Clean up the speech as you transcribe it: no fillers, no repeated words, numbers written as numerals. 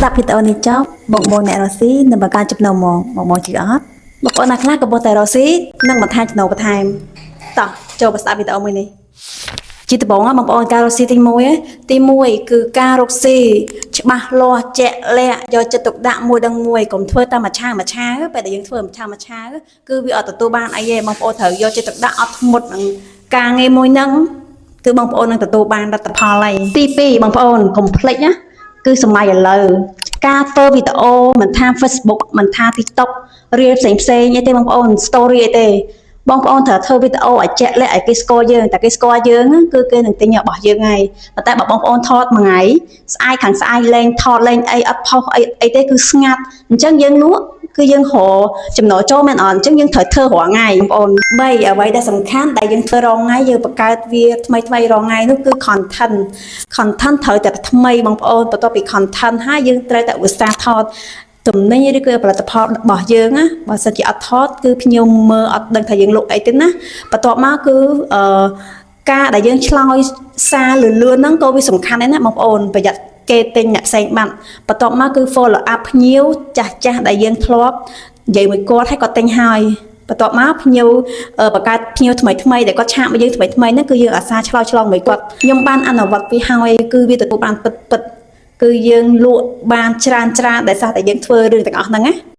ស្ដាប់វីដេអូនេះចប់បងបងអ្នករកស៊ីនឹងបង្កើនចំណូលមកបងបងជឿអត់បងប្អូនណាខ្លះកំពុងតែរកស៊ីនឹងបន្ថែមចំណូលបន្ថែមតោះចូលមកស្ដាប់វីដេអូមួយនេះ ជាដំបូងណាបងប្អូនការរកស៊ីទី1ទី1គឺការរកស៊ីច្បាស់លាស់ជាក់លាក់យកចិត្តទុកដាក់មួយដល់មួយកុំធ្វើតាមមួយឆាវមួយឆាវពេលដែលយើងធ្វើមួយឆាវមួយឆាវគឺវាអត់ទទួលបានអីទេបងប្អូនត្រូវយកចិត្តទុកដាក់អត់ធ្មត់នឹងការងារមួយហ្នឹងគឺបងប្អូននឹងទទួលបានលទ្ធផលហើយទី2បងប្អូនកុំភ្លេចណាគឺសម័យឥឡូវការធ្វើវីដេអូមិនថា Facebook មិនថា TikTok រៀលផ្សេងផ្សេងអីទេបងប្អូន story អីទេ បងប្អូនត្រូវធ្វើវីដេអូឲ្យជាក់លាក់ឲ្យគេស្គាល់យើងតែគេស្គាល់យើងហ្នឹងគឺគេនឹងទិញរបស់យើងហើយប៉ុន្តែបើបងប្អូនថតមួយថ្ងៃស្អែកខាងស្អែកលែងថតលែងអីអត់ផុសអីអីទេគឺស្ងាត់អញ្ចឹងយើងលក់គឺយើងរកចំណូលចូលមែនអត់អញ្ចឹងយើងត្រូវធ្វើរាល់ថ្ងៃបងប្អូន3អ្វីដែលសំខាន់ដែលយើងធ្វើរាល់ថ្ងៃយើងបង្កើតវាថ្មីថ្មីរាល់ថ្ងៃនោះគឺ content content ត្រូវតែថ្មីបងប្អូនបន្ទាប់ពី content ហើយយើងត្រូវតែឧស្សាហ៍ថត ទំនិញឬក៏ផលិតផលរបស់យើងណាបើសិនជាអត់ថតគឺភ្ញៀវមើលអត់ដឹងថាយើងលក់អីទេណាបន្ទាប់មកគឺអឺការដែលយើងឆ្លើយសារលឿនលឿនហ្នឹងក៏វាសំខាន់ដែរណាបងប្អូនប្រយ័ត្នគេទិញអ្នកផ្សេងបាត់បន្ទាប់មកគឺ follow up ភ្ញៀវចាស់ចាស់ដែលយើងធ្លាប់និយាយមួយគាត់ឲ្យគាត់ទិញហើយបន្ទាប់មកភ្ញៀវអឺបង្កើតភ្ញៀវថ្មីថ្មីដែលគាត់ chat មកយើងថ្មីថ្មីហ្នឹងគឺយើងអាសាឆ្លើយឆ្លងមួយគាត់ខ្ញុំបានអនុវត្តពីហើយគឺវាទទួលបានពិតពិត គឺយើងលក់បានច្រើនច្រើនដោយសារតែយើងធ្វើរឿងទាំងអស់ហ្នឹងណា។